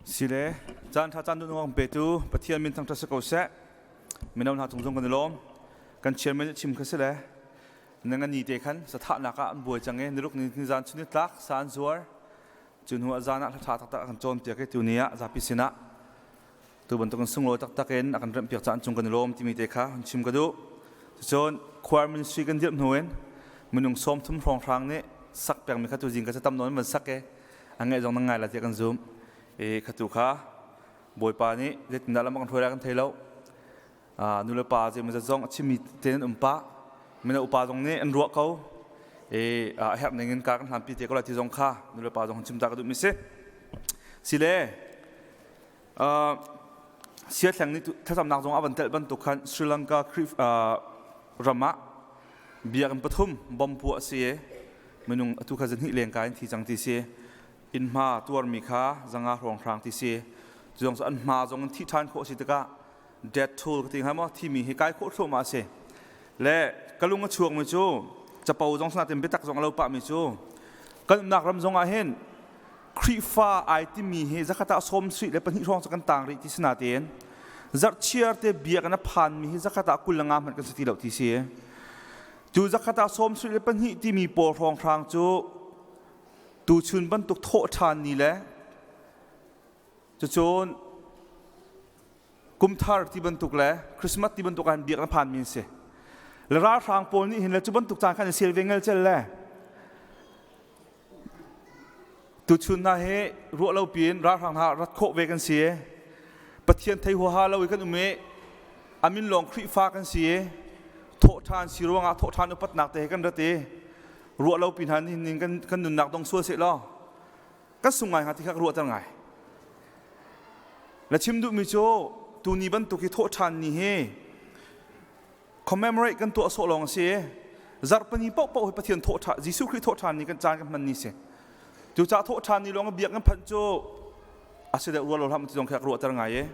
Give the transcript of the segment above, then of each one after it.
Sile caan ṭha caan duh petu Pathian min thangṭhat si ko seh. Mino hna cung zong kan i lawm. Kan chairman nih chim kha si le na ngan ni te khan sathahnak ah an buai cang i niruk ni zan chun ni tlak sa an zuar. Cu hnu ah zan ah hla ṭha taktak a kan cawnpiak i tuni ah zapi sinah tu bantukin sunglawi taktak in a kan remhpiak caan cung kan i lawm timi te kha hun chim ka duh. Cucun choir ministry kan dirh hnu in minung 30 hrawnghrang nih sak pengmi kha tuzing ka tam nawn van sak i a ngaih zong nan ngai la tiah kan zum. I khatu kha Bawipa nih zeitindah lam a kan hruai lai kan thei lo. Nu le pa zeimawzat zong a chimmi te an um pah. Mino upa zong nih an ruah ko. I a herh ning in kar kan hlanpi te ko lai ti zong kha nu le pa zong chim ta ka duhmi si. Sile Siathleng nih thlacamnak zong a van telh bantuk khan Sri Lanka ram ah biakinn pathum bom puah a si i minung atu kha zahnih lengkai in thi cang ti si. Inn hma tuarmi kha zanga hrawnghrang ti si. Cu zong cu an hma zong in thih ṭhan khawh a si tikah death toll ka ti hnga maw thimi hi kai khawh thluahmah a si. Le ka lung a chuakmi cu capo zong sinain biatak zong a lo pahmi cu kan umnak ram zong ah hin Khrihfa ai timi hi zakhat ah 72 hrawng cu kan tang rih ti si natein zarhchiar te biakinn a phanmi hi zakhat ah 25 hmanh kan si ti lo ti si. Tu zakhat ah 72 timi pawl hrawnghrang cu tuchun bantuk thawh ṭhan ni le cucun kumthar ti bantuk le Christmas ti bantuk ah biak na phanmi an si. Le ralhrang pawl nih hin le cu bantuk caan khan an sel ve ngelcel le Tuchun hna hi ruah lo piin ralhrang hna rat khawh ve kan si. Pathian thei huaha lo i kan um i a min lawng Khrihfa kan si i thawhṭhan si ruangah thawhṭhan upatnak te he kan rat i ruah lo pi hna nihin kan, kan nunnak dong sual seh law kan sung ngai hnga ti kha ka ruahter ngai. Na chim duhmi cu tuni bantuk hi thawhṭhan ni hi commemorate kan tuah sawh lawng a si. Zarhpini paohpaoh hi Pathian thawhṭhan Jesuh Khrih thawhṭhan ni kan caan kan hman ni si. Cucaah thawhṭhan ni lawng biak kan phanh cu a si deuh rua lo hlah ti zong khi ka ruahter ngai i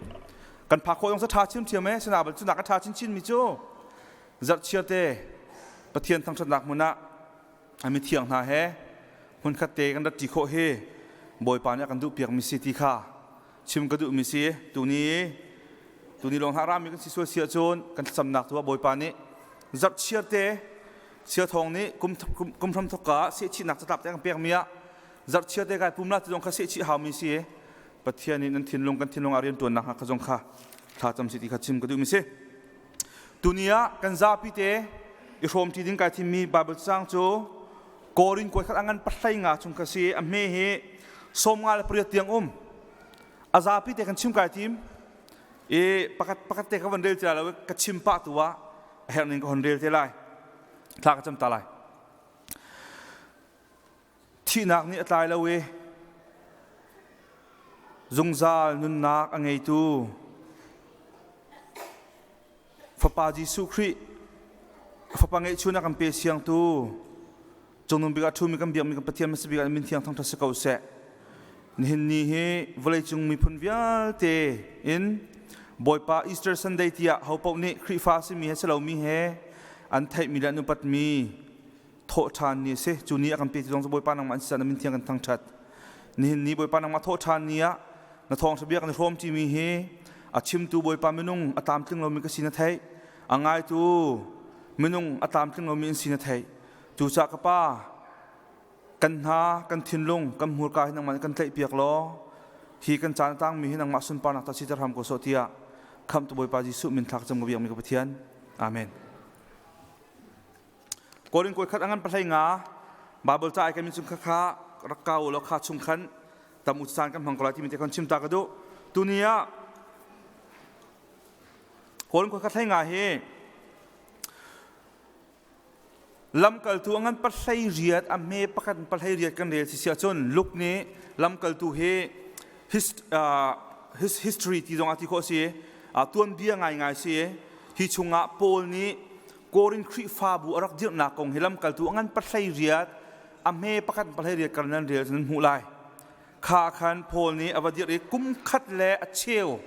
kan phak khawh zong sa ṭha chiamṭhiam e sina bal cu nak a ṭha chinchin mi cu zarhchiar te Pathian thangṭhatnak hmun ah a mithiang hna he hmunkhat te kan rat ṭi khawh hi Bawipa nih a kan duhpiak mi si ti kha chim ka duhmi si tuni tuni lawng hna rami kan si sual si ahcun kan thlacamnak tu ah Bawipa nih zarhchiar te sia thawng nih kum kum hram thawkka ah sehchihnak catlap te kan pekmi ah zarhchiar te kai pum la ti zong kha sehchih haumi si Pathian nih nan thinlung kan thinlung ah rian ṭuannak hnga kha zong kha thla cam si ti kha chim ka duhmi si tuni ah kan zapi te i hrawm ṭi ding kai thimmi Bible cang cu Korin kuai khat a ngan pahlei nga chung kha si a hme hi 58 tiang um a zapi te kan chim kai tim i pakhat pakhat te ka van rel ti lai lo ka chim pah tu ah a herh ning ka hon rel te lai thla ka cam ta lai thihnak nih a tlai lo i zungzal nunnak a ngeitu Fapa Jesuh Khrih Fapa ngeihchun a kan pe siangtu cungnung bik ah ṭhumi kan biakmi kan Pathian hmasa bik ah min thiang thangṭhat si ko seh. Nihin ni hi vawleicung miphun vialte in Bawipa Easter Sunday tiah hopaoh nih Khrihfa a simi he si lomi he an theihmi le an upatmi thawhṭhan ni a si. Cu ni a kan pe ti zong cu Bawipa nangmah an si caah na min thiang kan thangṭhat. Nihin ni Bawipa nangmah thawhṭhan ni ah na thawngṭha bia kan i hrawm ṭimi hi a chimtu Bawipa minung a tlamtling lomi ka si na theih. A ngaitu minung a tlamtling lomi an si na theih. Cucaah ka pa, kan hna, kan thinlung, kan hmurka hi nangmah nih kan tlaihpiak law hi kan caan a tangmi hi nangmah sunparnak ta siter hram ko sawh tiah khamhtu Bawipa Jesuh min thlak cam ka biakmi ka Pathian. Amen. Korin koi khat a ngan pahlei nga Bible ca ai kan min chung kha kha rak kau law kha chung khan tam u caan kan hmang ko lai timi te kan chim ta ka duh. Tuni ah Korin koi khat hlei nga hi lamkaltu a ngan pahlei riat a hme pakhat pahlei riat kan rel si si ahcun Luke nih lamkaltu hi his, his history ti zong ah ti khawh a si tuanbia ngaingai si hi chungah Paul nih Korin Khrihfabu a rak dirhnak kong hi lamkaltu a ngan pahlei riat a hme pakhat pahlei riat kar nan rel nan hmuh lai kha khan Paul nih a va dirh i kum khat le a cheu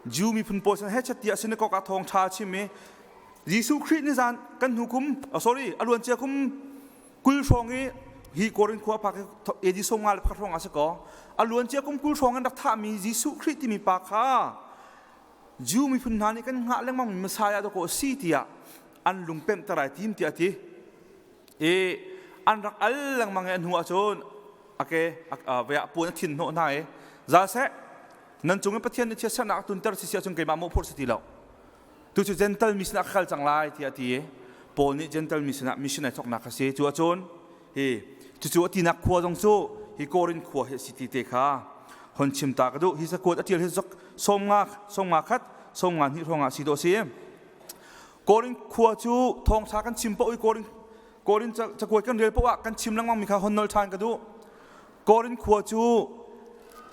Jew miphun pawl sin hechet tiah synagogue ah thawng ṭha a chim i Jesuh Khrih ni zan kan hnu kum oh, sorry a luancia kum 20 hrawng i Hi Korin khua phak hi AD 51 hrawng a si ko. A luancia kum 20 hrawng an rak thahmi Jesuh Khrih timi pa kha Jew miphun hna nih kan hngah lengmang mi Messiah dawkaw a si tiah an lungpemh ter ai tim tiah a ti. I an rak al lengmang i a hnu ahcun ake vea puan a thin hnawh hna i zal seh nan cung i Pathian nih chiatsernak a tunter si si ahcun keimah mawhphurh si ti lo. Tu cu Gentle mi sinah ka kal cang lai tiah a ti i Paul nih Gentle mi sinah mission ai thawknak a si. Cu ahcun hi cucu a tinak khua zong cu hi Korin khua hi a si ti te kha hon chim ta ka duh. Hi cakuat a ṭial hi zok 50 51 52 hrawng ah si dawh a si. Korin khua cu thawngṭha kan chim paoh i Korin Korin cakuat kan rel paoh ah kan chim lengmang mi kha hon nol ṭhan ka duh. Korin khua cu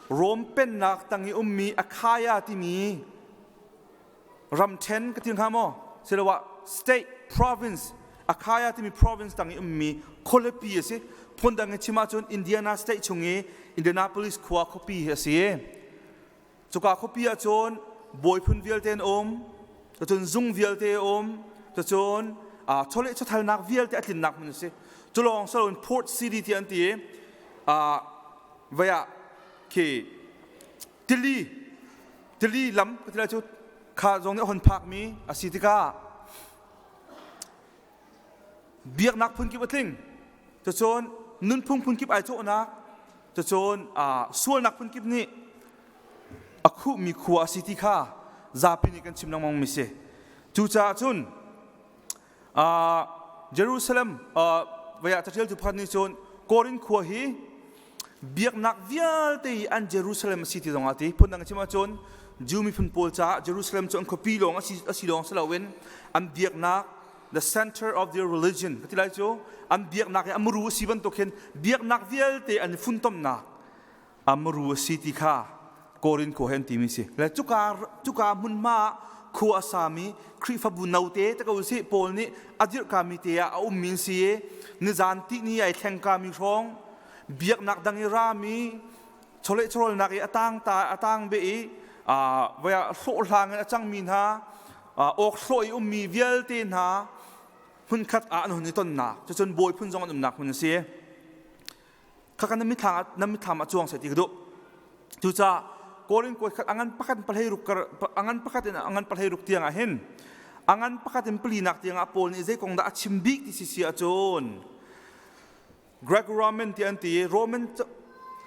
Rom pennak tang i ummi Achaia timi ramṭhen ka ti hnga maw siloah state province Achaia timi province tang i ummi khualipi a si. Phundang in chim ahcun Indiana state chung i Indianapolis khua khuapi hi a si. Cuka khuapi ahcun bawi phun vialte an um, cun zung vialte a um, cun chawleh chawthalnak vialte a tlinnak hmun a si. Cu lawng si loin Port City ti an ti i vei ah khi tili tili lam ka ti lai cu kha zong nih a hon phakmi a si tikah biaknak phunkip a tling. Cucun nunphung phunkip ai cawhnak, cucun sualnak phunkip nih a khuhmi khua a si ti kha zapi nih kan chim lengmang mi si. Cucaah cun Jerusalem vei ah caṭialtu pakhat nih cun Korin khua hi biaknak vialte i an Jerusalem a si ti zong ah ti. Phundang chim ahcun Jew miphun pawl caah Jerusalem cu an khuapi lawng a si lawng si loin an biaknak the center of their religion ka ti lai cu an biaknak i a muru a si bantuk hin biaknak vialte an i funtomnak a muru a si ti kha Korin khua he an timi si. Le cuka cuka hmunhma ah khua a sami Khrihfabu note te ko si Paul nih a dirhkami te ah a ummi an si i nizan tihni ai thlengkami hrawng biaknak dang i rami chawleh chawlnak i a tang ta a tang be i voi ah hlawhhlang in a cangmi hna awk hlawh i ummi vialte hna hmunkhat ah an hun i tonnak cucun bawi phun zong an umnak hmun a si. Khaka na mithlam na mithlam a cuang sai ti ka duh. Cucaah Korin kuat khat angan pakhat palhei ruk kar angan pakhat in angan palhei ruk tiang ah hin angan pakhat in palinak tiang ah Paul nih zei kong dah a chim bik ti si si ahcun Greco Roman ti an ti Roman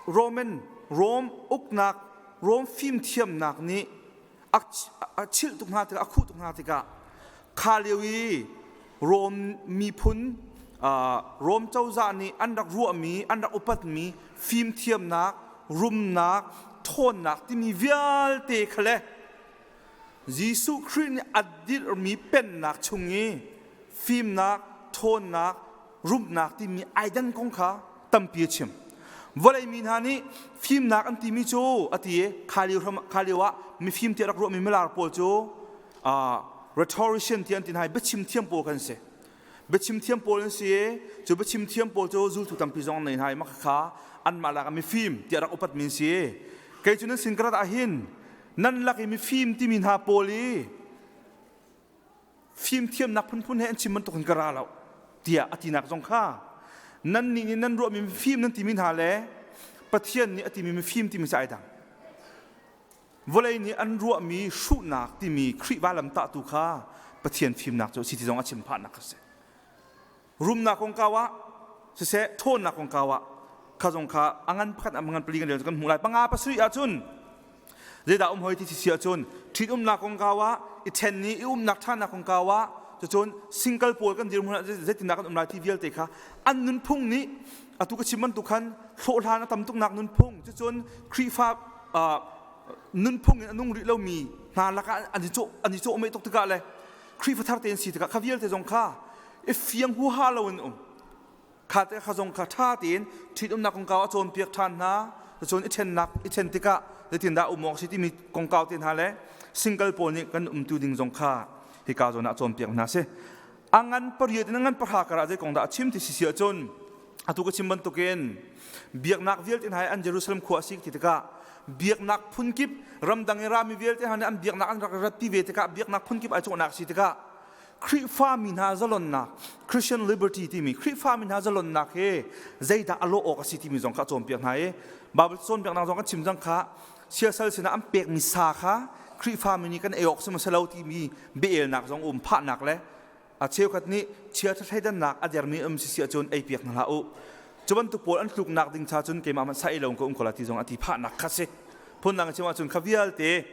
Roman Rome uknak Rome fimthiamnak nih a chilh tuk hna tikah a khuh tuk hna tikah kha lio i Rom miphun Rom cozah nih an rak ruahmi an rak upatmi fimthiamnak rumnak ṭhawnnak timi vialte kha le Jesuh Khrih nih a dirhmi pennak chung i fimnak ṭhawnnak rumnak timi ai dan kong kha tampi a chim. Vawlei mi hna nih fimnak an timi cu a ti i kha lio ah mifim tiah rak ruahmi milar pawl cu rhetorician ti an ti hna i biachim thiam pawl kan si. Biachim thiam pawl an si i cu biachim thiam pawl cu zultu tampi zong an nei hna i mah kha anmah lak ah mifim tiah rak upatmi an si. Kei cu nan sin ka rat ah hin nan lak i mifim timi hna pawl i fimthiamnak phunphun he an chim bantuk in ka ra lo tiah a tinak zong kha nannih nih nan ruahmi mifim nan timi hna le Pathian nih a timi mifim timi cu ai dang. Vawlei nih an ruahmi hruhnak timi Khrih valam tahtu kha Pathian fimnak cu a si ti zong a chim phahnak a si. Rumnak kongkau ah siseh ṭhawnnak kongkau ah kha zong kha a ngan pakhat a ngan pali kan rel kan hmuh lai. Panga pasarih ahcun zeidah um hoi ti si ahcun ṭhitumnak kongkau ah i ṭhen ni i umnak ṭhanak kongkau ah cucun single pawl kan dirhmun ah zeitindah kan um lai ti vialte kha an nunphung nih atu ka chim bantuk khan hlawhhlan a tam tuknak nunphung cucun Khrihfa nunphung in a nung rih lomi hna lakah an i cawh an i cawh meh tuk tikah le Khrihfa thar tein si tikah kha vialte zong kha i fiang huaha loin um Kha te kha zong kha ṭha tein ṭhitumnak kongkau a cawnpiak ṭhan hna. Cun i ṭhennak i ṭhen tikah zeitindah um awk a si timi kongkau te hna le single pawl nih kan umtu ding zong kha hika zawn ah cawnpiak hna si. A ngan pariat in a ngan pahra karah zei kong dah a chim ti si si ahcun atu ka chim bantukin biaknak vialte hna hi an Jerusalem khua a si ti tikah biaknak phunkip ramdang i rami vialte hna nih an biaknak an rak ratpi ve tikah biaknak phunkip ai cawhnak a si tikah. Khrihfami hna zalonnak, Christian liberty timi Khrihfami hna zalonnak hi zeidah a lawh awk a si timi zong kha a cawnpiak hna i Bible cawnpiaknak zong kan chim cang kha. Siasal sinah an pekmi sa kha Khrihfami nih kan ei awk si maw si lo timi biaelnak zong um phahnak le a cheukhat nih chia thleidannak a dermi um si si ahcun ei piak hna hlah u. Cu bantuk pawl an tluknak ding cha cun keimah hmanh sa ei lo ka um ko la ti zong a ti phahnak kha si. Phundang chim ahcun kha vialte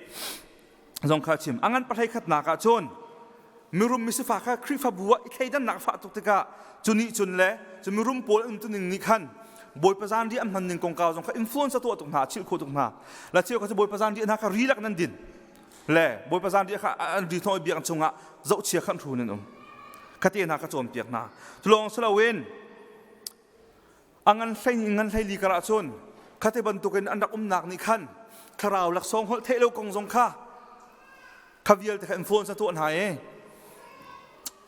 zong kha chim. A ngan pahlei khatnak ah cun mirum misifak kha Khrihfabu ah i thleidannak fah tuk tikah cu nih cun le cu mirum pawl an tuning nih khan Bawipa zanriah an hman ning kongkau zong kha influence a tuah tuk hna, chilh khawh tuk hna. La cheu kha cu Bawipa zanriah hna kha ri lak nan din le Bawipa zanriah kha an ri thawng biakinn chungah zohchia khan hrun an um. Khate hna kha cawnpiak hna. Cu lawng si loin a ngan hlei ngan hlei li kar ahcun khate bantukin an rak umnak nih khan thlarau laksawng holh theih lo kong zong kha kha vialte kha influence a tuah hna i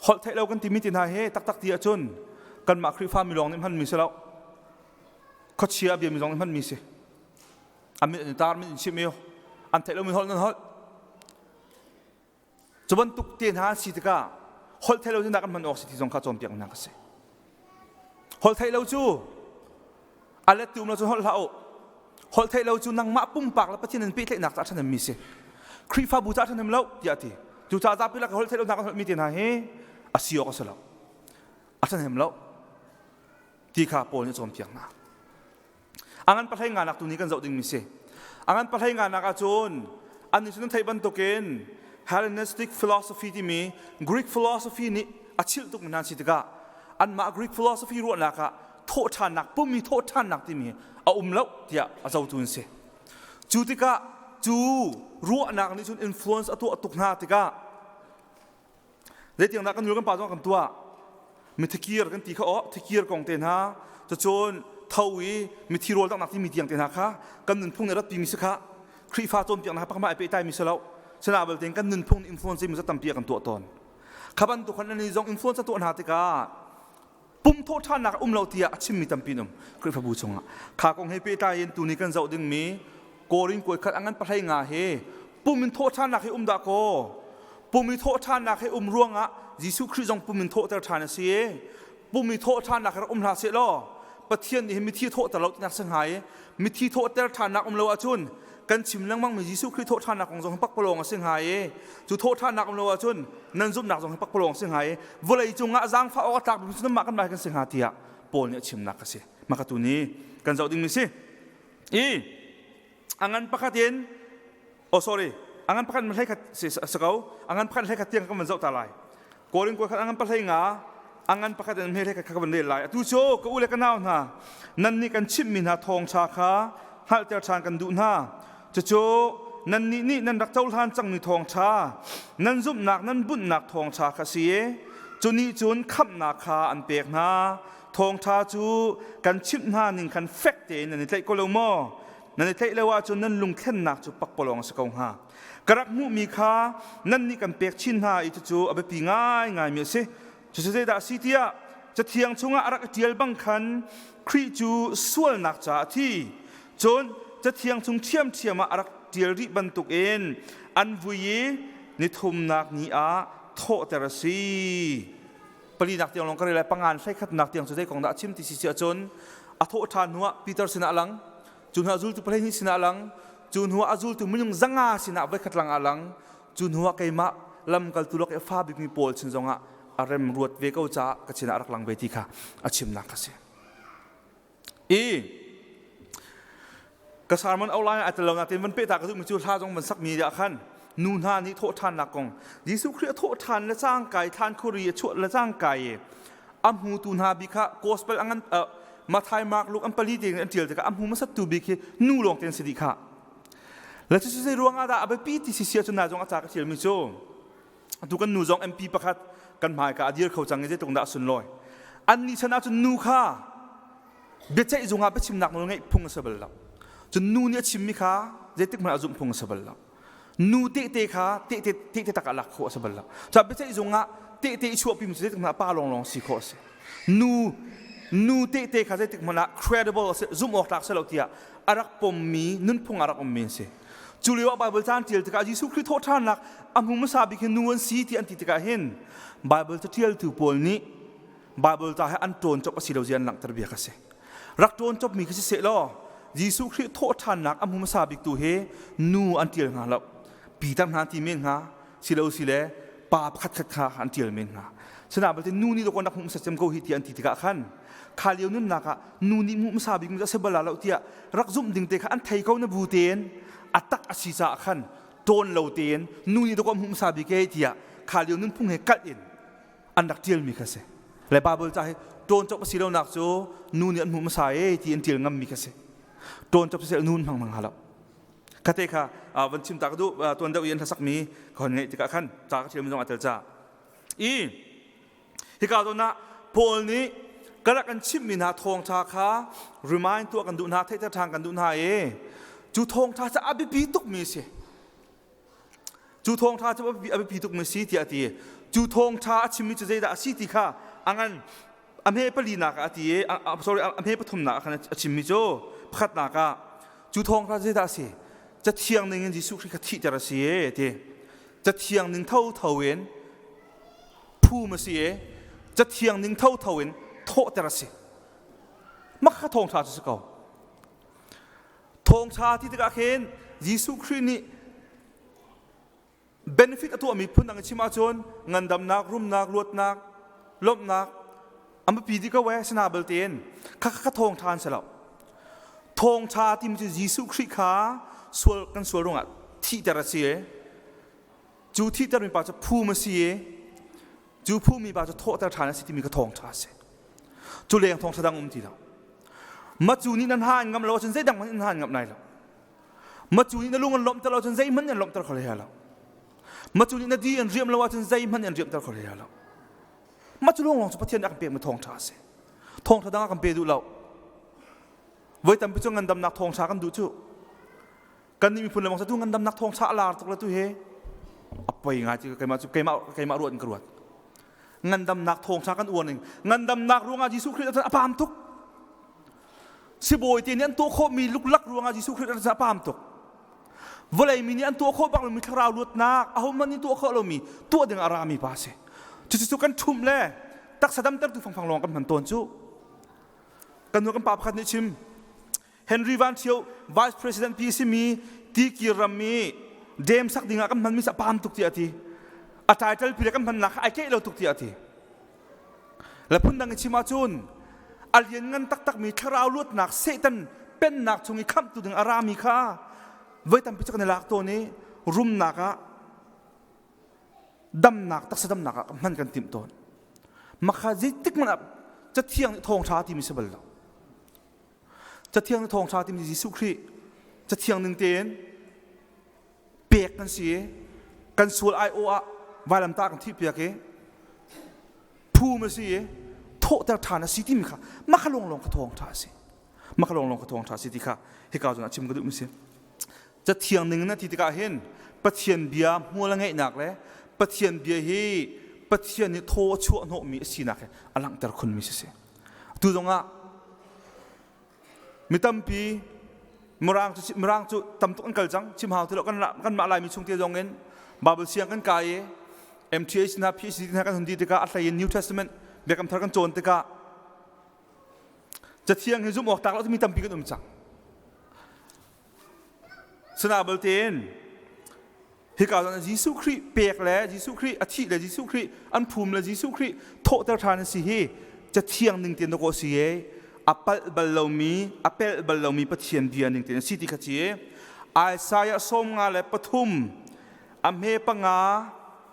holh theih lo kan timi ti hna hi taktak ti ahcun kanmah Khrihfa mi lawng nih hmanmi si lo, khuachia bia mi zong nih hmanmi si. An mit an i tar, mit in chim i an theih lomi holh nan holh. Cu bantuk te hna an si tikah holh theih lo cu kan hman awk si ti zong kha cawnpiaknak a si. Holh theih lo cu a let tu um lo cu holh hlah u. Holh theih lo cu nangmah pumpak le Pathian in pehtlaihnak caah ṭhahnemmi si. Khrihfabu caah ṭhahnem lo tiah a ti. Cucaah zapi lak holh theih lo hna kan holhmi te hna hi a si awk a si lo. A ṭhahnem lo ti kha Paul nih a cawnpiak hna. A ngan pahlei nganak tu nih kan zoh dingmi si. A ngan pahlei nganak ahcun annih cu nan theih bantukin Hellenistic philosophy timi Greek philosophy nih a chilh tukmi hna an si tikah anmah Greek philosophy ruahnak ah thawhṭhannak, pummi thawhṭhannak timi a um lo tiah a zotu an si. Cu tikah cu ruahnak nih cun influence a tuah tuk hna tikah zeitiang dah kan nu kan pa zong kan tuah? Mithikir kan ti kha aw, thikir kong te hna, cucun tho i mithi rawl danghnak timi tiang te hna kha kan nunphung nih rat pimi si kha. Khrihfa cawnpiaknak pakhat ai pehtlai mi si lo. Sina belte kan nunphung nih influence mi tampi a kan tuah tawn. Kha bantuk khan ani zong influence a tuah hna tikah pum thawh ṭhannak um lo tiah a chimmi tampi um Khrihfabu chungah. Kha kong he pehtlai in tuni kan zoh dingmi Korin kuai khat angan pahlei nga he pum in thawh ṭhannak hi um dah kaw, pum i thawh ṭhannak hi um ruangah Jesuh Khrih zong pum in thawhter ṭhan a si i pum i thawh ṭhannak rak um hlah seh law Pathian nih mithi thawhter lo tinak si hnga i mithi thawhter ṭhannak um lo ahcun kan chim lengmang mi Jesuh Khrih thawh ṭhannak kong zong pakpalawng a si hnga i cu thawh ṭhannak um lo ahcun nan zumhnak zong hi pakpalawng a si hnga i vawlei cungah zaangfah awk a tlak bik cu nanmah kan kan si hnga tiah Paul nih a chimnak a si. Maka tu ni kan zoh dingmi si. I a ngan pakhat in, oh sorry, a ngan pakhat hlei khat si ko, a ngan pakhat hlei khat tiang kan van zoh ta lai. Korin kuai khat a ngan pahlei nga, a ngan pakhat in hlei khat kha ka van rel lai. Atu cu ka u le ka nau hna, nan nih kan chimhmi hna thawngṭha kha hngalhter ṭhan kan duh hna. Cucu nannih nih nan rak cohlan cangmi thawngṭha, nan zumhnak nan bunhnak thawngṭha kha si i cu nih cun khamhnak kha an pek hna. Thawngṭha cu kan chimh hna ning khan fek tein nan i tlaih ko lo maw? Nan i tlaih lo ahcun nan lungthlennak cu pakpalawng a si ko hnga. Ka rak hmuhmi kha nannih kan pek chin hna i cucu a biapi ngaingaimi a si. Cucu zeidah a si tiah Cathiang chungah a rak i ṭial bang khan Khrih cu sualnak caah a thi. Cun Cathiang chung ṭhiamṭhiam ah a rak ṭial rih bantukin an vui i nithumnak ni ah thawhter a si. Palinak tiang lawng ka rel lai, pangan hleikhatnak tiang cu zei kong dah a chim ti si si ahcun a thawh ṭhan hnuah Peter sinah a lang, cu hnuah zultu 12 sinah a lang, cu hnuah a zultu minung 500 sinah voikhat lang a lang, cu hnuah keimah lamkaltu lak i a fa bikmi Paul sin zongah a rem ruat ve ko caah ka sinah a rak lang ve ti kha a chimnak a si. I ka sermon outline a tel lo nain van pehta ka duhmi cu hla zong van sakmi ah khan nu hna nih thawhṭhannak kong, Jesuh Khrih a thawhṭhan le cangka i thlan khuri a chuah le cangka i a hmutu hna bik kha gospel angan Matthai, Mark, Luke an pali tein an ṭial tikah a hmu hmasattu bik hi nu lawng te an si dih kha. Le cucu zei ruangah dah a biapi ti si sia cu na zong a ca ka ṭialmi cu atu kan nu zong MP pakhat kan hmaika a dir kho cang i zeitluk dah a sunlawi. Annih chan ahcun nu kha biaceih zung ah biachimnak nawl ngeih phung a si bal lo. Cun nu nih a chimmi kha zeitik hmanh ah zumh phung a si bal lo. Nu tehte kha tehte tehte tak ah lak khawh a si bal lo. Ca biaceih zung ah tehte i chuahpi mi cu zeitik hmanh ah pa lawnglawng si khawh a si. Nu nu tehte kha zeitik hmanh ah credible a si, zumh awk tlak si lo tiah a rak pommi nunphung ah rak ummi an si. Cu lio ah Bible caan ṭial tikah Jesuh Khrih thawhṭhannak a hmu hmasa bik hi nu an si ti an ti tikah hin Bible caṭialtu pawl nih Bible ca he an ṭawn cop a si lo zia an langhter bia kha si. Rak ṭawn copmi khi siseh law Jesuh Khrih thawhṭhannak a hmu hmasa bik tu hi nu an ṭial hnga lo. Peter hna an ti men hnga, silo sile pa pakhat khat kha an ṭial men hnga. Sinain balte nu nih dawkaw nak hmuh hmasa cem ko hi ti an ti tikah khan kha lio nunnak ah nu nih hmuh hmasa bik mi cu a si bal lo tiah rak zumh ding te kha an thei ko na bu tein a tak a si caah khan ṭawn lo tein nu nih dawkaw hmuh hmasa bik e tiah kha lio nunphung he kalh in an rak ṭialmi kha si. Le Bible ca hi ṭawn cop a si lonak cu nu nih an hmuh hmasa e ti an ṭial ngammi kha si. Ṭawn cop siseh nu an hmang hmang lo. Khate kha van chim ta ka duh tuan deuh i an hlasak mi ka hon ngeih tikah khan ca ka ṭialmi zong aa tel ca. I hika zawn ah Paul nih ka rak kan chimhmi hna thawngṭha kha remind tuah kan duh hna theihter ṭhan kan duh hna i cu thawngṭha cu a biapi tukmi a si. Cu thawngṭha cu a biapi tukmi si tiah a ti. Cu thawngṭha a chimmi cu zeidah a si ti kha a ngan a hme palinak ah a ti i sorry a hme pathumnak ah khan a chimmi cu pakhatnak ah cu thawngṭha zeidah a si? Cathiang ning in Jesuh Khrih kha thihter a si e ti. Cathiang ning thotho in phum a si i cathiang ning thotho in thawhter a si. Mah kha thawngṭha cu si ko. Thawngṭha ti tikah khin Jesuh Khrih nih benefit a tuahmi phun dang i chim ahcun ngandamnak, rumnak, luatnak, lawmhnak an biapi dih ko ee sina bal tein kha kha thawngṭha an si lo. Thawngṭha timi cu Jesuh Khrih kha sual kan sual ruangah thihter a si i cu thihtermi pa cu phum a si i cu phummi pa cu thawhter ṭhan a si timi kha thawngṭha a si. Cu leng thawngṭha dang um ti lo. Macu nih nan ha an ngamh lo ahcun zeidang hmanh in ha an ngamh lai lo. Macu nih na lung an lawmhter lo ahcun zeihmanh an lawmhter kho hlei lo. Macu nih na di an riam lo ahcun zeihmanh an riamhter kho hlei lo. Macu lawnglawng cu Pathian nih a kan pekmi thawngṭha a si. Thawngṭha dang a kan pe duh lo. Voi tampi cu ngandamnak thawngṭha kan duh cu. Kan nih miphun le tu ngandamnak thawngṭha a lar tuk le tu hi a poi ngai ti keimah cu keimah keimah ruat in ka ruat. Ngandamnak thawngṭha kan uar ning ngandamnak ruangah Jesuh Khrih a pam tuk. Sibawi te nih an tuah khawhmi luklak ruangah Jesuh Khrih a pam tuk. Vawlei mi nih an tuah khawh bak lomi thlarau luatnak ahohmanh nih tuah khawh lomi tuah ding a rami pa si. Cucu kan ṭhumh le taksa damtertu fangfang lawng kan hman tawn cu. Kan nu kan pa pakhat nih chim Henry Van Thio Vice President pi simi tikir ram i dam sak ding ah kan hmanmi a pam tuk tiah a ti. A title pi le kan hmannak kha ai keih lo tuk tiah a ti. Le phundang i chim ahcun a lianngan taktakmi thlarau luatnak Satan pennak chung i khamhtu ding a rami kha voi tampi cu kan i lak tawn i rumnak ah damnak taksa damnak ah hman kan timh tawn. Makha zeitik hmanh ah cathiang nih thawngṭha timi si bal lo. Cathiang nih thawngṭha timi Jesuh Khrih cathiang ning tein pek kan si i kan sual aiawh ah vailamtah kan thihpiak i phum a si i thawhter ṭhan a si timi kha mah kha lawnglawng kha thawngṭha a si. Mah kha lawnglawng kha thawngṭha a si ti kha hika zawn ah chim ka duhmi si. Cathiang ning na ti tikah hin Pathian bia hmual a ngeihnak le Pathian bia hi Pathian nih thaw a chuah hnawhmi a sinak hi a langhter khunmi si si. Tu zongah mi tampi Mirang cu Mirang cu tam tuk an kal cang chim hau ti lo kan kanmah Laimi chung te zong in Bible siang kan kai i MTH hna PhD hna kan hun di tikah a hlei in New Testament Biakam Thar kan cawn tikah Cathiang hi zumh awk tlak lo mi tampi kan um cang. Sana balte hika zawn Jesuh Khrih pek le Jesuh Khrih a thih le Jesuh Khrih an phum le Jesuh Khrih thawhter ṭhan a si hi cathiang ning tein dawkaw si e a palh bal lomi a pelh bal lomi Pathian bia ning tein a si ti kha ci Isaiah 53 a hme panga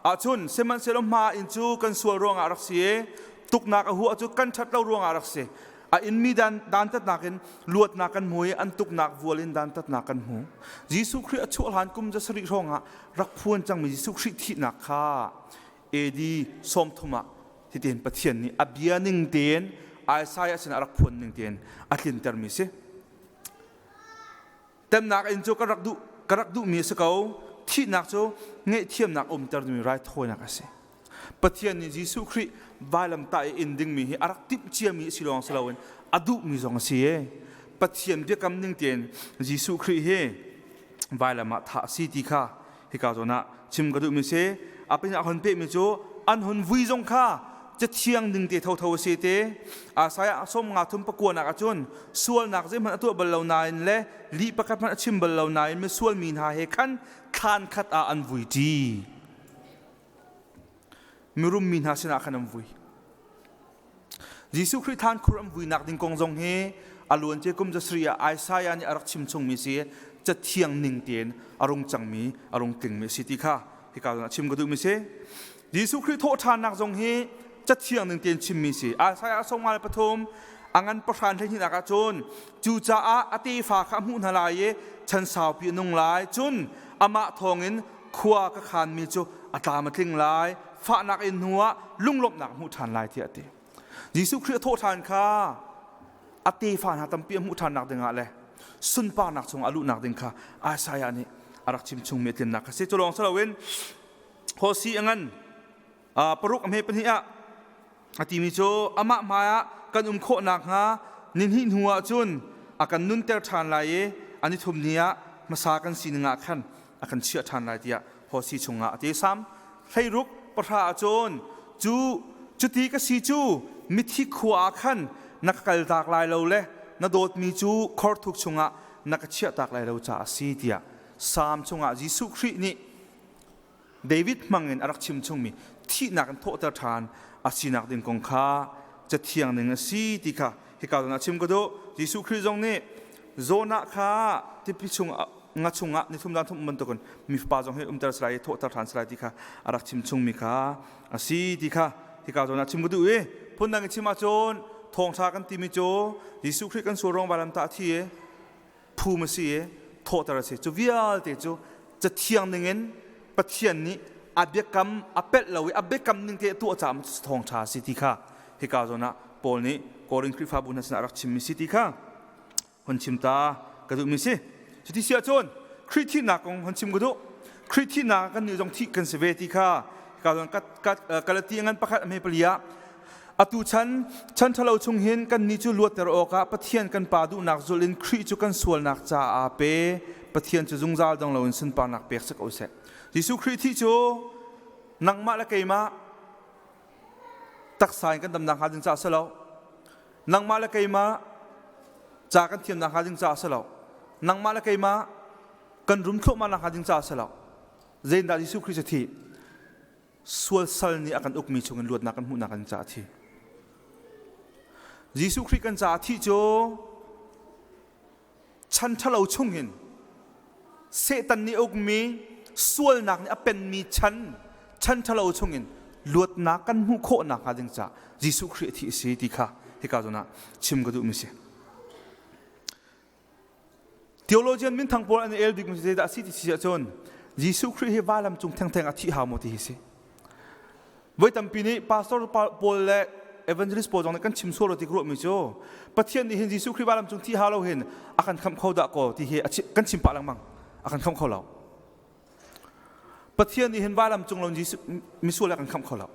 ahcun sihmanhsehlaw hma in cu kan sual ruangah rak si i tuknak a huah cu kan ṭhat lo ruangah rak si a inmi dan dantatnak in luatnak kan hmu i an tuknak vual in dantatnak kan hmu Jesuh Khrih a chuah hlan kum zasarih hrawng ah rak phuan cangmi Jesuh Khrih thihnak kha AD 30 ah hitin Pathian nih a bia ning tein Isaiah sinah a rak phuan ning tein a tlintermi si Temnak in cu ka rak duh ka rak duhmi a si ko. Thihnak cu ngaihthiamnak umter dingmi raithawinak a si. Pathian nih Jesuh Khrih vailamtah i in dingmi hi a rak timh ciami a si lawng si loin a duhmi zong a si i Pathian biakam ning tein Jesuh Khrih hi Vailam ah thah a si ti kha hika zawn ah chim ka duhmi si. A pin ah hon pehmi cu an hun vui zong kha cathiang ding te thotho a si te. Isaiah 53:9 nak ahcun sualnak zeihmanh a tuah bal lo nain le lih pakhat hmanh a chim bal lo nain misual mi hna he khan thlan khat ah an vui ṭi. Mirum mi hna sinah khan an vui. Jesuh Khrih thlan khur an vuinak ding kong zong hi a luancia kum zasarih ah Isaiah nih a rak chim chungmi si cathiang ning tein a rung cangmi a rung tlingmi a si ti kha hika zawn ah chim ka duhmi si. Jesuh Khrih thawhṭhannak zong hi cathiang ning tein chimmi si. Isaiah 53 a ngan pahran hleihnihnak ah cun cucaah a tefa kha a hmuh hna lai i chan saupi a nung lai cun amah thawngin khua ka khanmi cu a tlam a tling lai fahnak in hnuah lunglawmhnak hmuh ṭhan lai tiah a ti. Jesuh Khrih a thawhṭhan kha a tefa hna tampi a hmuh ṭhannak dingah le sunparnak chungah a luhnak ding kha Isaiah nih a rak chimchungmi a tlinnak kha si. Cu lawng si loin Hosi a ngan paruk a hme pahnih ah a timi cu amah hmaiah kan um khawh nakhnga nihnih hnu ah cun a kan nunter ṭhan lai i a nithum ni ah hmasa kan sining ah khan a kan chiah ṭhan lai tiah Hosi chungah a ti. Salm 16:10 ah cun cu cuti ka si cu mithi khua ah khan na ka kaltak lai lo le na dawtmi cu khorthuk chungah na ka chiahtak lai lo caah a si tiah Salm chungah Jesuh Khrih nih David hmangin a rak chim chungmi thihnak in thawhter ṭhan a sinak ding kong kha cathiang ning a si ti kha hika zawn ah chim ka duh. Jesuh Khrih zong nih Jonah kha tipi chung nga chungah nithum zan thum bantukin mi fapa zong hi umter si lai i thawhter ṭhan si lai ti kha a rak chim chungmi kha a si ti kha hika zawn ah chim ka duh i phundang i chim ahcun thawngṭha kan timi cu Jesuh Khrih kan sual ruang vailam tah a thi i phum a si i thawhter a si. Cu vialte cu cathiang ningin Pathian nih a biakam a pelh lo i a biakam ning te a tuah caah thawngṭha a si ti kha hika zawn ah Paul nih Korin Khrihfabu hna sinah a rak chimmi si ti kha hun chim ta ka duhmi si. Cuti si ahcun Khrih thihnak kong hun chim ka duh. Khrih thihnak kan nih zong thih kan si ve ti kha hika zawn Galati ngan pakhat a hme pali ah Atu chan chan ṭhalo chung hin kannih cu luatter awkah Pathian kan Pa duhnak zulh in Khrih cu kan sualnak caah aa pe. Pathian cu zungzal dong loin sunparnak pek si ko seh. Jesuh Khrih thih cu nangmah le keimah taksa in kan damnak hnga ding caah si lo. Nangmah le keimah ca kan thiamnak hnga ding caah si lo. Nangmah le keimah kan rum thluahmah nak hnga ding caah si lo. Zeitindah Jesuh Khrih cu thih? Sual sal nih a kan ukmi chungin luatnak kan hmuhnak kan caah thi. Jesuh Khrih kan caah thih cu chan ṭhalo chungin Satan nih a ukmi sualnak nih a penmi chan chan ṭhalo chungin luatnak kan hmuh khawh nakhnga ding caah Jesuh Khrih a thih a si ti kha hika zawn ah chim ka duhmi si. Theologian minthang pawl an i el bikmi cu zeidah a si ti si ahcun Jesuh Khrih hi vailam cung thengtheng a thih hau maw ti hi si. Voi tampi nih pastor pawl le evangelist pawl zong nih kan chim sual lo ti ka ruahmi cu Pathian nih hin Jesuh Khrih vailam cung thih hau lo hin a kan khamh kho dah kaw ti hi kan chim pah lengmang a kan khamh kho lo. Pathian nih hin vailam cung lo Jesuh misual a kan khamh kho lo.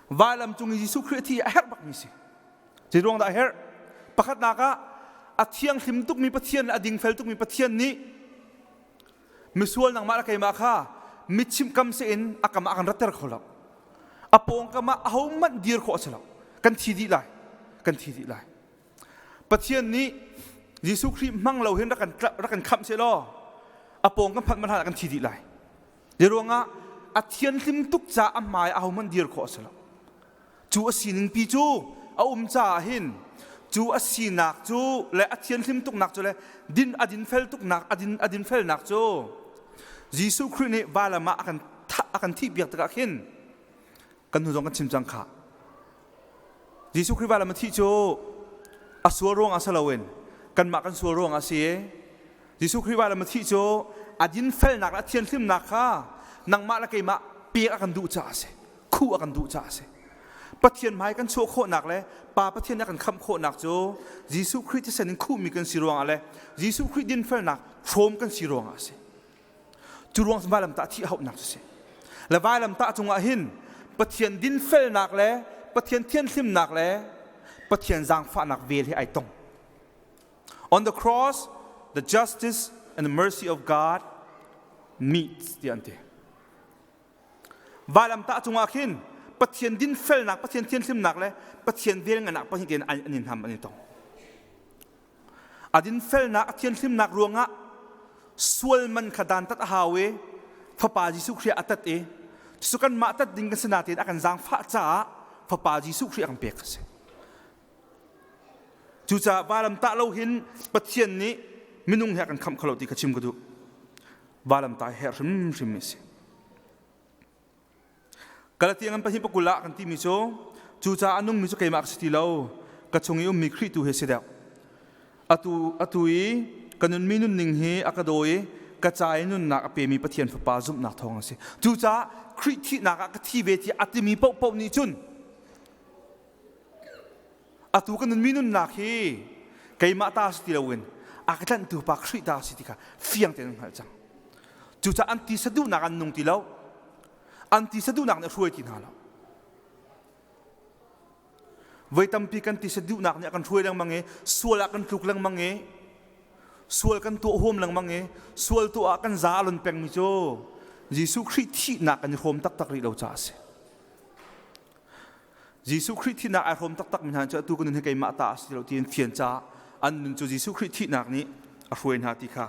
Vailam cung i Jesuh Khrih a thi a herh bakmi si. Zei ruang dah a herh? Pakhatnak ah a thianghlim tukmi Pathian le a dingfel tukmi Pathian nih misual nangmah le keimah kha mitchim kam se in a kam ah kan ratter kho lo. A pawngkam ah ahohmanh dir khawh a si lo. Kan thi dih lai. Kan thi dih lai. Pathian nih Jesuh Khrih hmang lo hin rak kan rak kan khamh seh law a pawng kan phanh hmanh kan thi dih lai. Zei ruangah a thianhlim tuk caah a hmai ahohmanh dir khawh a si lo. Cu a sining pi cu a um caah hin cu a sinak cu le a thianhlim tuknak cu le din a dinfel tuknak a din a dinfelnak cu Jesuh Khrih nih vailam ah a kan a kan thihpiak tikah khin kan hnu zong kan chim cang kha Jesuh Khrih vailam a thih cu a sual ruangah si loin kanmah kan sual ruangah a si i Jesuh Khrih vailam a thih cu a dinfelnak le a thianhlimnak kha nangmah le keimah pek a kan duh caah a si khuh a kan duh caah a si. Pathian hmai kan chuah khawhnak le Pa Pathian nih a kan khamh khawhnak cu Jesuh Khrih thisen in khuhmi kan si ruangah le Jesuh Khrih dinfelnak hrawm kan si ruangah a si. Cu ruang vailamtah thih hauhnak cu si. Le vailamtah cungah hin Pathian dinfelnak le Pathian thianhlimnak le Pathian zaangfahnak vel hi ai tong. On the cross, the justice and the mercy of God meets tiah an ti. Vailamtah cungah khin Pathian dinfelnak, Pathian thianhlimnak le Pathian velngenak pahnih tein an in ham an i tong. A dinfelnak, a thianhlimnak ruangah sual man kha dantat a hau i Fapa Jesuh Khrih a tat i cucu kanmah tat ding kan si nain a kan zaangfah caah Fapa Jesuh Khrih a kan pek a si. Cucaah vailamtah lo hin Pathian nih minung he a kan khamh kho lo ti kha chim ka duh. Vailamtah hi herh hrimhrim a si. Galatia ngan pahnih pakul ah kan timi cu cucaah a nungmi cu keimah ka si ti lo ka chung i ummi Khrih tu hi a si deuh. Atu atu i ka nunmi nunning hi a ka daw i ka ca i nunnak a pemi Pathian Fapa zumhnak thawng a si. Cucaah Khrih thihnak ah ka thi ve tiah a timi paohpaoh nih cun Atu ka nunmi nunnak hi keimah ta si ti loin a ka tlanhtu pa Khrih ta si ti kha fiang tein an hngalh cang. Cucaah an tisa duhnak an nung ti lo. An tisa duhnak nih a hruai ti hna lo. Voi tampi kan tisa duhnak nih a kan hruai lengmang i sual ah kan tluk lengmang i sual kan tuah huam lengmang i sual tuah ah kan za a lon pengmi cu Jesuh Khrih thihnak kan i hrawm taktak rih lo caah a si. Jesuh Khrih thihnak ai hrawm taktak mi hna cu atu ka nun hi keimah ta a si lo tiin fian caah an nun cu Jesuh Khrih thihnak nih a hruai hna ti kha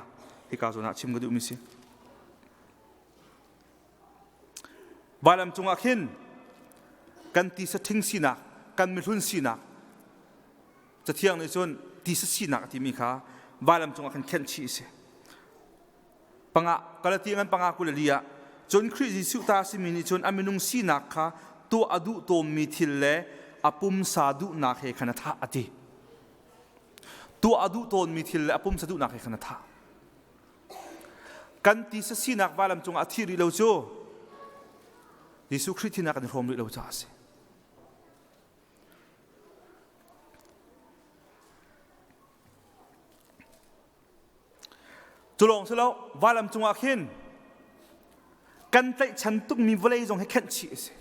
hika zawn ah chim ka duhmi si. Vailam cungah khin kan tisa ṭhing sinak, kan mihlun sinak, Cathiang nih cun tisa sinak a timi kha vailam cungah khan khenh chih a si. Panga Galati ngan panga 24 ah cun Khrih Jesuh ta a simi nih cun a minung sinak kha tuah a duh tawnmi thil le a pumsa duhnak he khan a thah a ti. Tuah a duh tawnmi thil le a pumsa duhnak he khan a thah. Kan tisa sinak vailam cungah a thi rih lo cu Jesuh Khrih thinak kan i hrawm rih lo caah a si. Cu lawng si lo, vailam cungah khin kan tlaihchan tukmi vawlei zong hi khenh chih a si.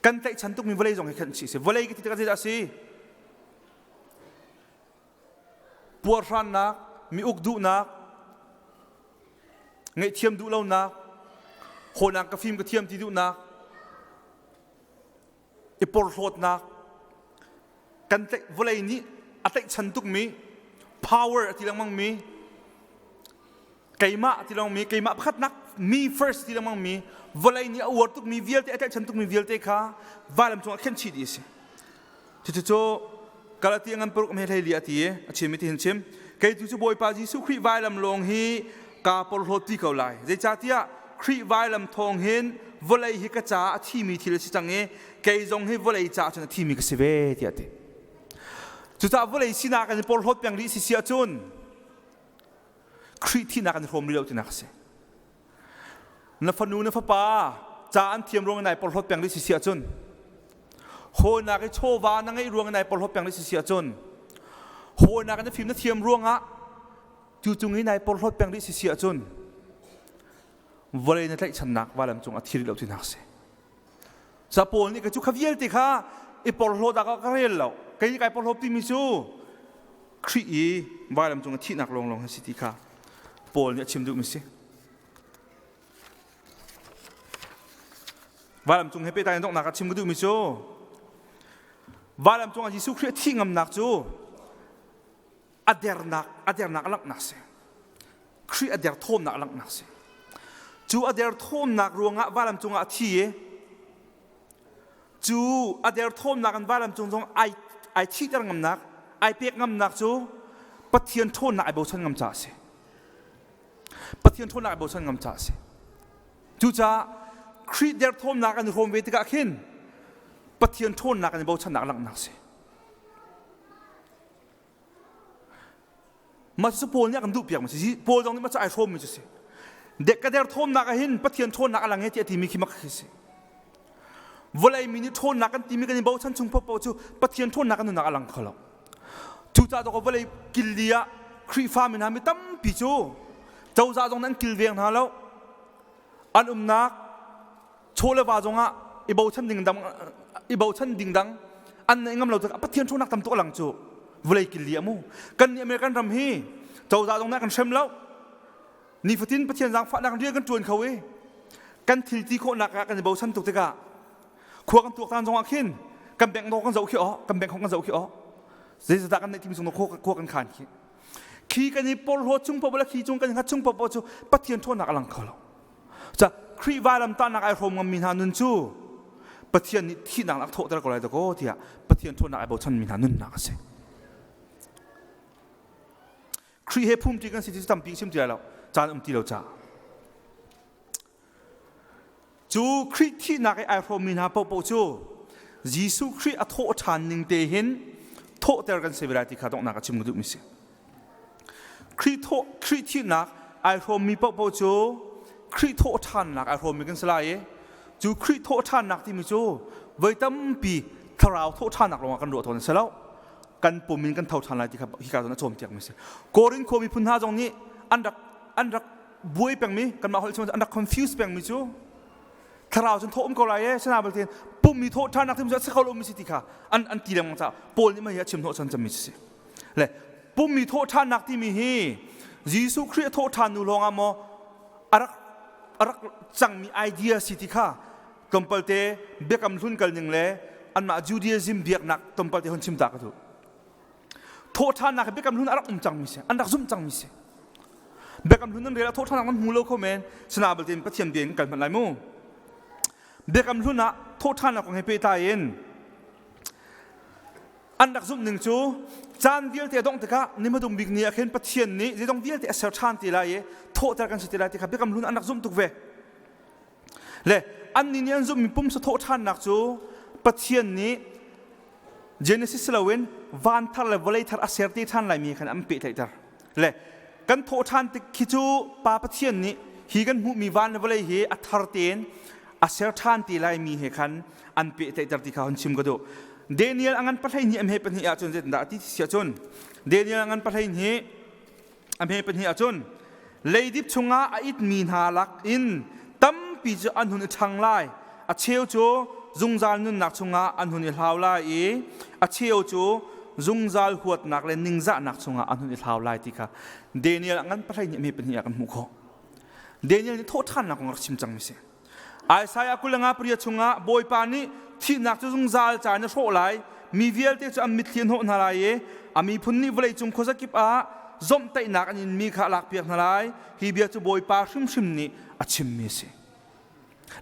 Kan tlaihchan tukmi vawlei zong hi khenh chih a si. Vawlei ka ti tikah zeidah a si? Puarhrannak, mi uk duhnak, ngaihthiam duh lonak, hawinak ka fim ka thiam ti duhnak, i porhlawtnak kan tlaih vawlei nih a tlaihchan tukmi power a ti lengmang mi keimah a ti lengmang mi keimah pakhatnak me first ti lengmang mi vawlei nih a uar tukmi vialte a tlaihchan tukmi vialte kha vailam cungah khen chih dih a si cucu Galati ngan paruk me hlei li a ti i a chim i tihin chim kei tu cu Bawipa Jesuh Khrih vailam lawng hi kaa porhlawt ti ko lai zeicahtiah Khrih vailam thawng hin vawlei hi ka caah a thimi thil a si cang i kei zong hi vawlei caah cun a thimi ka si ve tiah a ti cucaah vawlei sinak in porhlawt peng rih si si ahcun Khrih thihnak an i hrawm rih lo tinak a si Na fanu na fapa ca an thiam ruang in nai porhlawt peng rih si si ahcun hawinak i chawva na ngeih ruang in nai porhlawt peng rih si si ahcun hawinak na fim na thiam ruangah tu cung i nai porhlawt peng rih si si ahcun vawlei na tlaihchannak vailam cung a thi rih lo tinak si. Sa Paul nih ka cu kha vialte kha i porhlawt ah ka rel lo. Kei nih kai porhlawt timi cu Khrih i vailam cung a thihnak lawnglawng a si ti kha Paul nih a chim duhmi si. Vailam cung he pehtlai in donghnak ah chim ka duhmi cu vailam cung ah Jesuh Khrih a thih ngamnak cu a dernak a dernak a langhnak si. Khrih a derthawmnak a langhnak si. Cu a derthawmnak ruangah vailam cungah a thi i cu a derthawmnak in vailam cung zong ai ai thihter ngamnak ai pek ngamnak cu Pathian ṭhawnnak ai bochan ngam caah a si. Pathian ṭhawnnak ai bochan ngam caah a si. Cucaah Khrih derthawmnak an i hrawm ve tikah khin Pathian ṭhawnnak an i bochannak langhnak a si. Mah cu Paul nih a kan duhpiak mi si. Paul zong nih mah cu ai hrawmmi cu si. Ka derthawmnak ah hin Pathian ṭhawnnak a lang he tiah timi khi mak khi si. Vawlei mi nih ṭhawnnak kan timi kan i bochan chung paohpaoh cu Pathian ṭhawnnak kan nunnak a lang kho lo. Cucaah dawk vawlei killi ah Khrihfa mi hna mi tampi cu cozah zong nih an kilveng hna lo. An umnak chaw le va zongah i bochan ding dang i bochan ding dang an neih ngam lo tikah Pathian ṭhawnnak tam tuk a lang cu vawlei killi a mu. Kan nih American ram hi cozah zong nih a kan hrem lo. Nifatin Pathian zaangfahnak rian kan ṭuan kho i kan thil ti khawhnak ah kan i bochan tuk tikah khua kan tuaktan zongah khin kan bank kan zoh khi aw kan bank kan zoh khi aw zeizatah kan neih timi zong khua kan khan khi khi kan i porhlawt chung paoh le khi cung kan i hngat chung paoh cu Pathian ṭhawnnak a lang kho lo. Ca Khrih vailam tahnak ai hrawm ngammi hna nun cu Pathian nih thihnak lak thawhter ko lai dakaw tiah Pathian ṭhawnnak ai bochanmi hna nunnak a si. Khrih he phumṭi kan si ti cu tampi chim ti lai lo caan um ti lo caah. Cu Khrih thihnak i ai hrawmmi hna paohpaoh cu Jesuh Khrih a thawh ṭhan ning te hin thawhter kan si ve lai ti kha donghnak a chim ka duhmi si. Khrih thawh Khrih thihnak ai hrawmmi paohpaoh cu Khrih thawh ṭhannak ai hrawmmi kan si lai i cu Khrih thawh ṭhannak timi cu voi tampi thlarau thawh ṭhannak lawngah kan ruah tawn a si lo. Kan pum in kan tho ṭhan lai ti kha hika zawn a cawnpiakmi a si. Korin khua miphun hna zong nih an rak an rak buai pengmi kanmah holh chung an rak confuse pengmi cu thlarau cun thawh um ko lai e sana balte pum i thawh ṭhannak timi cu a si kho lomi si ti kha an an ti lengmang caah Paul nih mah hi a chim hnawh chan cemmi si le pum i thawh ṭhannak timi hi Jesuh Khrih a thawh ṭhan nu lawng ah maw a rak a rak cangmi idea si ti kha tlawmpalte biakam hlun kal ning le anmah Judaism biaknak tlawmpalte hun chim ta ka duh. Thawhṭhannak hi biakam hlun a rak um cangmi si, an rak zumh cangmi si. Biakam hlun nan rel ah thawhṭhannak nan hmu lo kho men, sana balte in Pathian bia in kal hmanh lai mu. Biakam hlun ah thawhṭhannak kong he pehtlai in an rak zumh ning cu caan vialte a dongh tikah ni hmadung bik ni ah khin Pathian nih zeidong vialte a ser ṭhan te lai i thawhter kan si te lai ti kha biakam hlun an rak zumh tuk ve. Le annih nih an zumhmi pumsa thawhṭhannak cu Pathian nih Genesis si loin van thar le vawlei thar a ser te ṭhan laimi khan an pehtlaihter. Le kan thawhṭhan tik khi cu Pa Pathian nih hi kan hmuhmi van le vawlei hi a thar tein a ser ṭhan te laimi he khan an pehtlaihter ti kha hun chim ka duh. Daniel a ngan pahlei a hme pahnih ahcun zeitindah a ti si ahcun Daniel a ngan pahlei a hme pahnih ahcun leidip chungah a itmi hna lak in tampi cu an hun i ṭhang lai a cheu cu zungzal nunnak chungah an hun i hlau lai i a cheu cu zungzal huatnak le ningzahnak chungah an hun i hlau lai ti kha Daniel a ngan pahlei nih a hme pahnih ah kan hmuh khawh Daniel nih thawhṭhannak kong rak chim cangmi si Isaiah 50 pria chungah Bawipa nih thihnak cu zungzal ca in a hrawh lai, mi vialte cu an mitthli a hnawh hna lai i a miphun nih vawleicung khuazakip ah zomhtaihnak an inmi kha a lakpiak hna lai. Hi bia cu Bawipa hrimhrim nih a chimmi a si.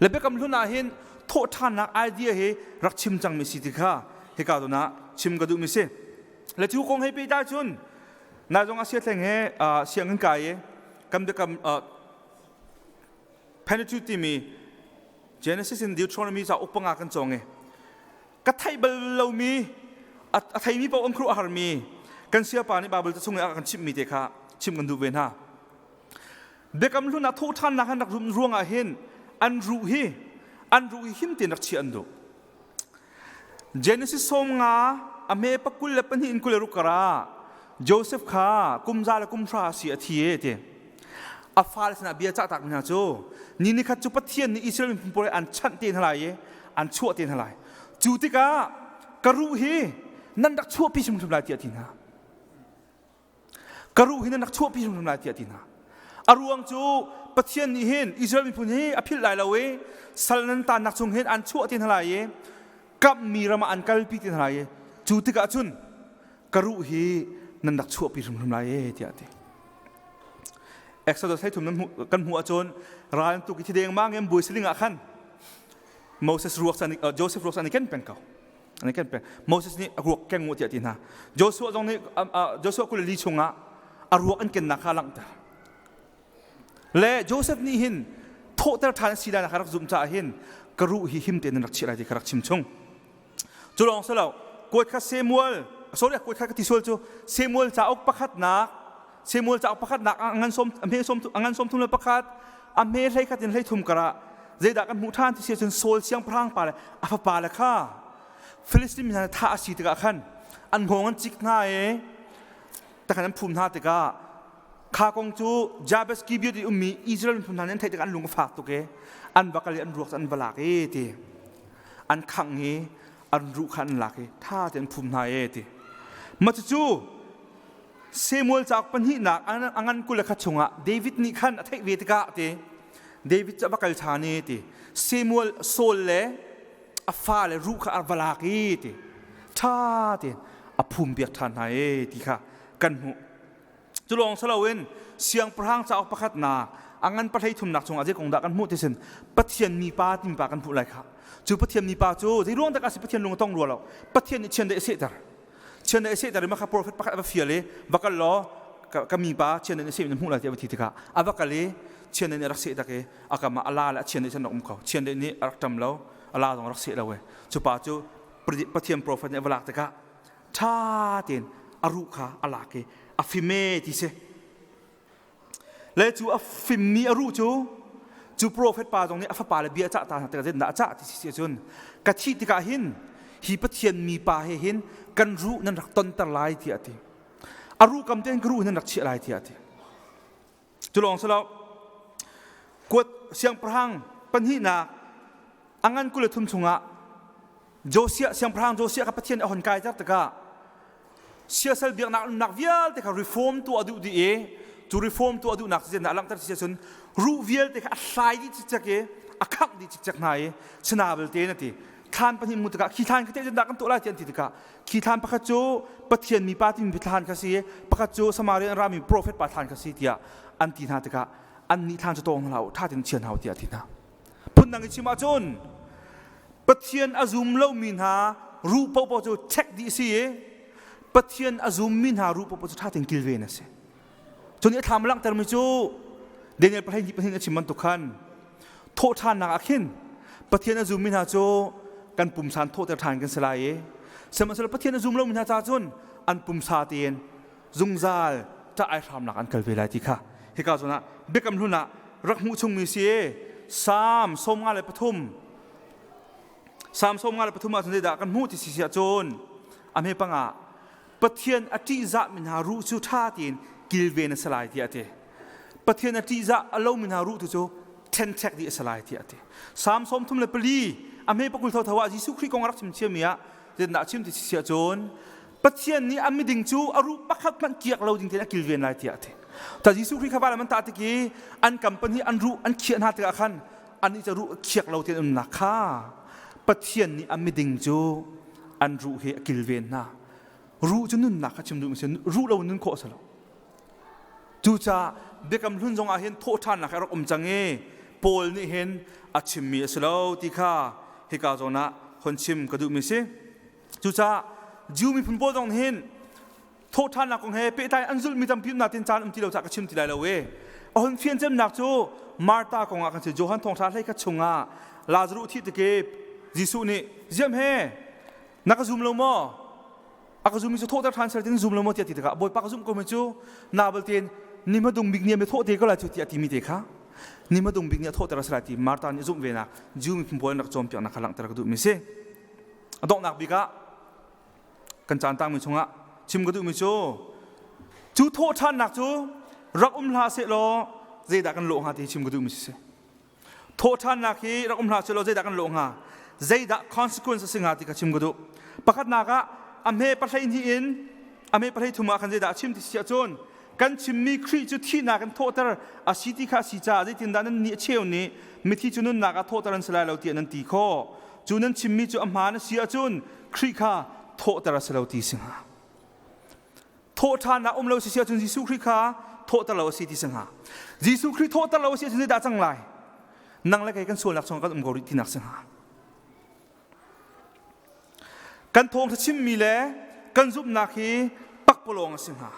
Le Biakam Hlun ah hin thawhṭhannak idea hi rak chim cangmi si ti kha hika zawn ah chim ka duhmi si. Le cu kong he pehtlai cun nai zong ah siathleng he sianginn kai i kan biakam Pentateuch timi Genesis in Deuteronomy cauk panga kan cawng i ka theih bal lomi a theimi paoh an khuaruah a harmi kan siapa nih Bible chung i a kan chimhmi te kha chim kan duh ve hna. Biakam hlun ah thawhṭhannak an rak rum ruangah hin an ruh hi an ruh hi him tein rak chiah an duh. Genesis sawm nga a hme pakul le pahnih in kul le ruk karah Joseph kha kum za le kum hra a si a thi e ti. A fale sinah bia cah tak mi hna cu ni ni khat cu Pathian nih Israel miphun pawl an chanh te hna lai i an chuah te hna lai. Cu tikah ka ruh hi nan rak chuahpi hrimhrim lai tiah a ti hna. Ka ruh hi nan rak chuahpi hrimhrim lai tiah a ti hna. A ruang cu Pathian nih hin Israel miphun hi a philh lai lo i sal nan taannak chung hin an chuah te hna lai i kamhmi ram ah an kalpi te hna lai i cu tikah cun ka ruh hi nan rak chuahpi hrimhrim lai e tiah a ti. Exodus 13 kan hmuh ahcun ral an tuk i thi dengmang in buai siling ah khan Moses ruak Joseph ruak an i ken peng ko. An kan pek. Moses nih a ruak keng u tiah ti hna. Joshua zong nih Joshua 24 chungah a ruak an kennak kha a langhter. Le Joseph nih hin thawhter ṭhan si lai kha rak zumh caah hin ka ruh hi him tein rak chiah lai ti kha rak chim chung. Cu lawng si lo, kuat kha Samuel, sorry, kuat kha ka ti sual cu Samuel cauk pakhatnak Samuel cauk pakhatnak a ngan sawm a hme sawm a ngan sawm thum le pakhat a hme hlei khat in hlei thum karah zeidah kan hmuh ṭhan ti si ahcun Saul siangpahrang pa le a fapa le kha Filistin mi hna thah a si tikah khan an hngawng an cik hna i takhan an phum hna tikah kha kong cu Jabes Gibeon i ummi Israel miphun hna nih an theih tikah an lung a fak tuk i an va kal i an ruak cu an va lak i ti an khangh i an ruh kha an lak i tha tein an phum hna e ti mah cucu Samuel cauk pahnihnak a ngan 21 chungah David nih khan a theih ve tikah ti David cu a va kal ṭhan i ti Samuel Saul le a fale ruh kha a va lak i ti ṭha tein a phum piak ṭhan hna i ti kha kan hmuh. Cu lawng si loin siangpahrang cauk pakhatnak a ngan pahlei thumnak chungah zei kong dah kan hmuh ti sin Pathian mipa timi pa kan hmuh lai kha. Cu Pathian mipa cu zei ruang dah a si Pathian lung a tong rua lo. Pathian nih chiandeih a sehter. Chiandeih a sehter i mah kha profet pakhat a va fial i va kal law ka mipa chiandeih na seh na hmuh lai tiah a va ti tikah a va kal i chiandeih nih a rak seh tak i a kam ah a la le a chiandeih cun rak um ko. Chiandeih nih a rak ṭam lo, a la zong a rak seh lo i cu pa cu Pathian profet nih a va lak tikah ṭha tein a ruh kha a lak i a fim e ti si. Le cu a fimmi a ruh cu cu profet pa zong nih a fapa le bia a cah ta hna tikah zeitindah a cah ti si ahcun ka thih tikah hin hi Pathian mipa he hin kan ruh nan rak tonter lai tiah a ti. A ruh kam tein ka ruh nan rak chiah lai tiah a ti. Cu lawng si lo kuat siangpahrang pahnihnak a ngan 23 chungah Josiah siangpahrang Josiah kha Pathian a hon kaiter tikah siasal biaknak nunnak vialte kha reform tuah duh dih i cu reform tuah duhnak cu zeitindah a langhter si ahcun ruh vialte kha a hlai dih cikcek i a khangh dih cikcek hna i sana belte na ti thlan pahnih mu tikah khi thlan khi zeitindah kan tuah lai ti an ti tikah khi thlan pakhat cu Pathian mipa timi thlan kha si pakhat cu Samaria an rami profet pa thlan kha si tiah an ti hna tikah an nih thlan cu tawng hna hlah u tha tein chian hau tiah a ti hna. Phundang i chim ahcun Pathian a zum lomi hna ruh paohpaoh cu check dih si i Pathian a zummi hna ruh paohpaoh cu ṭha tein kilven a si. Cun i a thlam langhtermi cu Daniel 12 a chim bantuk khan thawhṭhannak ah khin Pathian a zummi hna cu kan pumsa in thawhter ṭhan kan si lai i sihmanhsehlaw Pathian a zum lomi hna ca cun an pumsa tein zungzal ṭah ai hramnak an kal ve lai ti kha hika zawn ah biakam hlun ah rak hmuh chungmi si Salm 53 Salm 53 ah cun zeidah kan hmuh ti si si ahcun a hme panga Pathian a ṭihzahmi hna ruh cu ṭha tein kilven a si lai tiah a ti. Pathian a ṭihzah a lomi hna ruh tu cu ṭhenṭhek dih a si lai tiah a ti. Salm 34 a hme pakul thotho ah Jesuh Khrih kong a rak chim ciami ah zeitindah a chim ti si ahcun Pathian nih a miding cu a ruh pakhat hmanh kiak lo ding tein a kilven lai tiah a ti. Ta Jesuh Khrih kha van an tah tik i an kam pahnih an ruh an khiah hna tikah khan annih cu ruh khiak lo tein umnak kha Pathian nih a miding cu an ruh hi a kilven hna. Ruh cu nunnak kha chim duh mi si ruh lo nun khawh a si lo. Cucaah Biakam Hlun zong ah hin thawhṭhannak a rak um cang i Paul nih hin a chimmi a si lo ti kha hika zawn ah hon chim ka duhmi si. Cucaah Jew miphun pawl zong nih hin thawhṭhannak kong he pehtlai an zulhmi tampi um natin caan um ti lo caah ka chim ti lai lo i a hun fian cemnak cu Martha kong ah kan si. Johan thawngṭha hlei khat chungah Lazaruh thih tik i Jesuh nih ziam he na ka zum lo maw? A ka zummi cu thawhter ṭhan sel tin zum lo maw tiah ti tikah Bawipa ka zumh ko mi cu nabal tein ni hmadung bik ni a mi thawh te ko lai cu tiah timi te kha ni hmadung bik ni a thawhter a si lai ti Martha nih zumh ve nak Jew miphun pawl an rak cawnpiaknak kha langhter ka duhmi si. A donghnak bik ah kan caan tangmi chungah chim ka duhmi cu cu thawh ṭhannak cu rak um hlah sehlaw zeidah kan lawh hnga ti chim ka duhmi si. Thawhṭhannak hi rak um hlah sehlaw zeidah kan lawh hnga? Zeidah consequence a si hnga ti kha chim ka duh. Pakhatnak ah a hme 12 in a hme 13 ah khan zeidah a chim ti si ahcun kan chimmi Khrih cu thihnak in thawhter a si ti kha a si caah zeitindah nan nih a cheu nih mithi cu nunnak ah thawhter an si lai lo tiah nan ti khawh. Cu nan chimmi cu a hmaan a si ahcun Khrih kha thawhter a si lo ti si hnga. Thawhṭhannak um lo si si ahcun Jesuh Khrih kha thawhter lo a si ti si hnga. Jesuh Khrih thawhter lo a si ahcun zeidah cang lai? Nang le kei kan sualnak chungah kan um ko rih tinak si hnga. Kan thawngṭha chimmi le kan zumhnak hi pakpalawng a si hnga.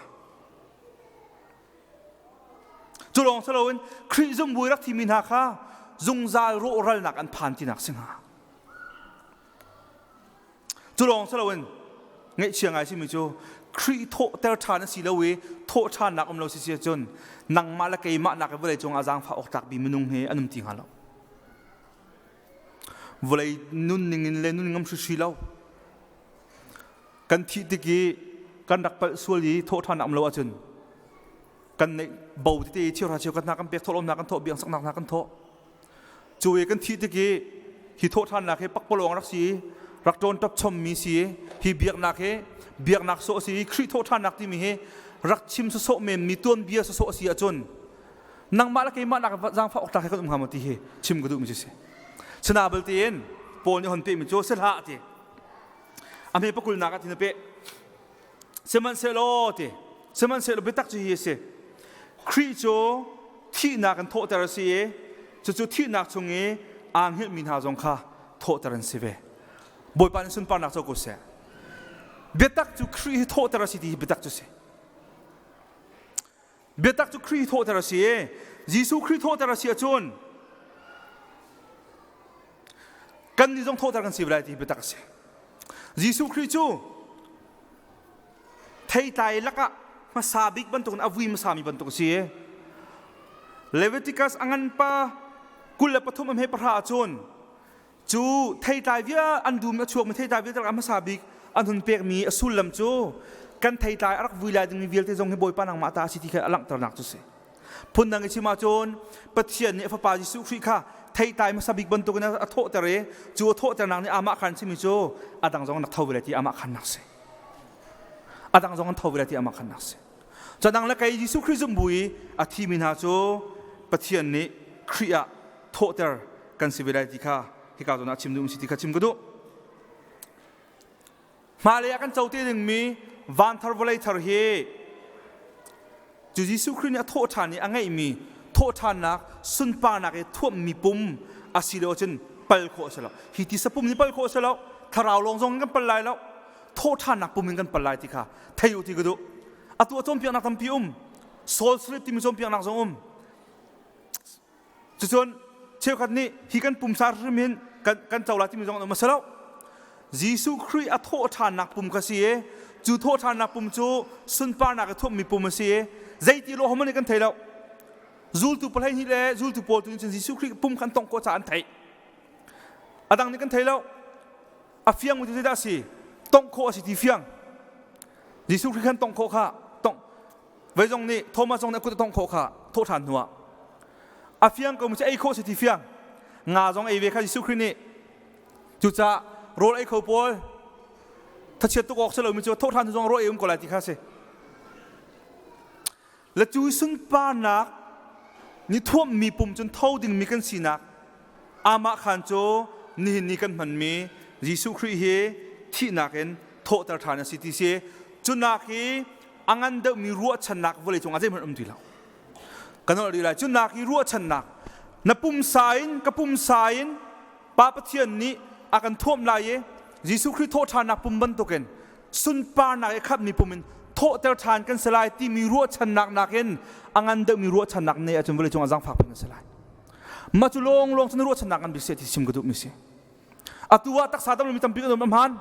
Cu lawng si loin Khrih zumbu i rak thimi hna kha zungzal rawhralnak an phan tinak si hnga. Cu lawng si loin ngaihchia ngai simi cu Khrih thawhter ṭhan a si lo i thawh ṭhannak um lo si si ahcun nangmah le keimah nak i vawlei cungah zaangfah awk tlak bi minung hi an um ti hnga lo. Vawlei nun ning in le nun ngam hrihri lo. Kan thih tik i kan rak palh sual i thawh ṭhannak um lo ahcun kan neih bo tete cheuhra cheukhat hna kan pek thawhlawmnak kan thawh biang saknak hna kan thawh. Cu i kan thih tik i hi thawhṭhannak hi pakpalawng rak si i rak ṭawn ṭap chommi si i hi biaknak hi biaknak sawh si i Khrih thawhṭhannak timi hi rak chim sawsawh men mi tuanbia sawsawh a si ahcun nangmah le keimah nak zaangfah awk tlak he kan um hnga maw ti hi chim ka duhmi cu si. Sana belte in Paul nih hon pehmi cu si hlah ti. A hme pakulnak ah tin a peh. Sihmanhsehlaw ti sihmanhsehlaw biatak cu hi a si. Khrih cu thihnak in thawhter a si i cucu thihnak chung i aa hngilhmi hna zong kha thawhter an si ve. Bawipa nih sunparnak co ko seh. Biatak cu Khrih hi thawhter a si ti hi biatak cu si. Biatak cu Khrih thawhter a si i Jesuh Khrih thawhter a si ahcun kan nih zong thawhter kan si lai ti hi biatak a si. Jesuh Khrih cu theitlai lakah hmasa bik bantukin a vui hmasami bantuk a si. Leviticus a ngan pa 23 a hme pahra ahcun cu theitlai vial an dum a chuakmi theitlai vialte a hmasa bik an hun pekmi a sullam cu kan theitlai a rak vui lai dingmi vialte zong hi Bawipa nangmah ta a si ti kha a langhternak cu si. Phundang i chim ahcun Pathian nih a fapa Jesuh Khrih kha theitlai hmasa bik bantukin a thawhter i cu a thawhternak nih amah khan chimmi cu a dang zong an rak tho ve lai ti amah khannak si. A dang zong an tho ve lai ti amah khannak si. Cadang le kei Jesuh Khrih zumh bu i a thimi hna cu Pathian nih Khrih ah thawhter kan si ve lai ti kha hika zawn ah chim duh si ti kha chim ka duh. Hmailei ah kan co te dingmi van thar vawlei thar hi cu Jesuh Khrih nih a thawh ṭhan i a ngeihmi thawhṭhannak sunparnak i thuammi pum a si lo ahcun pal khawh a si lo. Hi tisa pum nih pal khawh a si lo. Thlarau lawng zong in kan pal lai lo. Thawhṭhannak pum in kan pal lai ti kha thei u ti ka duh. Atu a cawnpiaknak tampi um. Soul sleep timi cawnpiaknak zong um. Cucun cheukhat nih hi kan pumsa hrim hin kan, kan co lai timi zong an um a si lo. Jesuh Khrih a thawhṭhannak pum kha si i cu thawhṭhannak pum cu sunparnak i thuammi pum a si i zeiti lawh homan nih kan thei lo. Zultu pahleihnih le zultu pawl tu nih cun Jesuh Khrih pum kha an tongh khawh caah an theih. A dang nih kan thei lo. A fiang cu zeidah a si? Tongh khawh a si ti fiang. Jesuh Khrih khan tongh khawh kha tongh Vei zong nih Thomas zong nih a kut a tongh khawh kha thawh ṭhan hnuah a fiang ko mi cu ei khawh si ti fiang nga zong ei ve kha Jesuh Khrih nih cucaah rawl ei kho pawl thachiat tuk awk si lomi cu thawh ṭhan hnu zong rawl ei um ko lai ti kha si le cu sunparnak ni thuammi pum cun tho dingmi kan sinak amah khan cu nihin ni kan hmanmi Jesuh Khrih hi thihnak in thawhter ṭhan a si ti si cunak hi a ngan deuhmi ruahchannak vawlei cungah zeihmanh um ti lo kan holh rih lai cunak hi ruahchannak na pumsa in ka pumsa in Pa Pathian nih a kan thuamh lai i Jesuh Khrih thawhṭhannak pum bantukin sunparnak i khatmi pum in thawhter ṭhan kan si lai timi ruahchannak nakin a ngan deuhmi ruahchannak nei ahcun vawlei cungah zaangfak peng kan si lai mah cu lawnglawng cun ruahchannak ngan bik si ti chim ka duhmi si atu ah taksa dam lomi tampi kan um a hmaan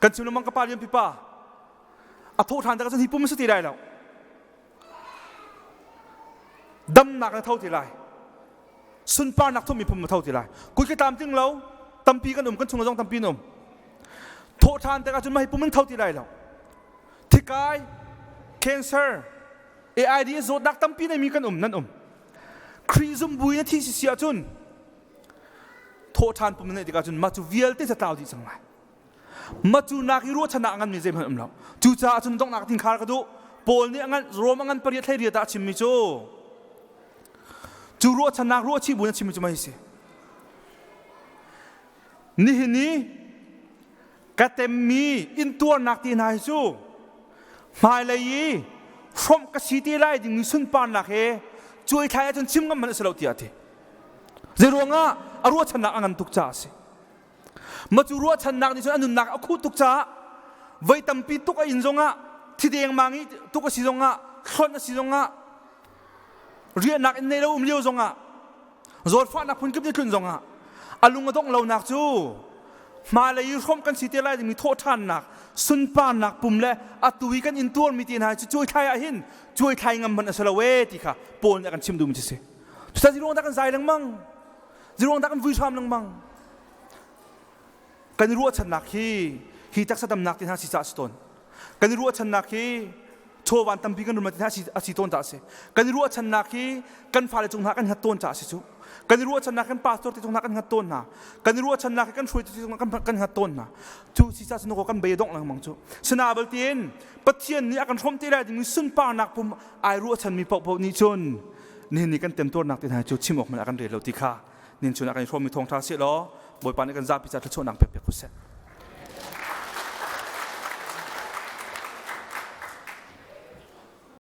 kan chim lengmang ka pa lian pipa a thawh ṭhan tak ahcun hi pum a si ti lai lo damnak na tho ti lai sunparnak thummi phun ma tho ti lai kut ka tlam ting lo tampi kan um kan chung zong tampi an um thawh ṭhan tik ahcun mah hi pum in tho ti lai lo thikai cancer AID zawtnak tampi nei mi kan um nan um Khrih zumbu in a thi si si ahcun thawh ṭhan pum na neih tikah cun mah cu vialte cu tlau dih cang lai Matu nak i ruahchannak a nganmi zeihmanh um lo. Cucaah cun donghnak tin khar ka duh. Paul nih a ngan Rom a ngan pariat hlei riat ah a chimmi cu cu ruahchannak ruahchih bu in a chimmi cu mei si. Nihin i ka temmi intuarnak ti hna hi cu hmailei i hrawmh ka si te lai dingmi sunparnak he cuai thlai ahcun chim ngam hmanh a si lo tiah a ti. Zeiruangah a ruahchannak a ngan tuk caah a si. Ma cu ruahchannak nih cun a nunnak a khuh tuk caah voi tampi tuk a inn zongah thi dengmang i tuk a si zongah hlonh a si zongah riahnak inn nei lo um lio zongah zawtfahnak phunkip nih tlun zongah a lung a dongh lonak cu hmailei i hrawmh kan si te lai dingmi thawhṭhannak sunparnak pum le atu i kan intuarmi te hna cu cuaithlai ah hin cuaithlai ngam hmanh a si lo ee ti kha Paul nih a kan chim duhmi cu si. Cucaah ziruang dah kan zai lengmang ziruang dah kan vui hram lengmang Kan i ruahchannak hi hi taksa damnak te hna si caah si tawn. Kan i ruahchannak hi Chawvan tampi kan rum ti a si tawn ca a si. Kan i ruahchannak hi kan fale cung hna kan hngat tawn ca a si cu. Kan i ruahchannak kan pastor te cung hna kan hngat tawn hna. Kan i ruahchannak hi kan hruaitu te cung kan hngat tawn hna. Cu si ca cun kan bei dongh lengmang cu. Sina bal tiin Pathian nih a kan hrawm te lai dingmi sunparnak pum ai ruahchanmi paohpaoh nih cun nihin ni kan temtuarnak te hna cu chim awk hmanh a kan rel lo ti kha nin chun ah kan i hrawmmi thawngṭha seh law Bawipa nih kan zapi ca thluachuahnak pek pek ko seh.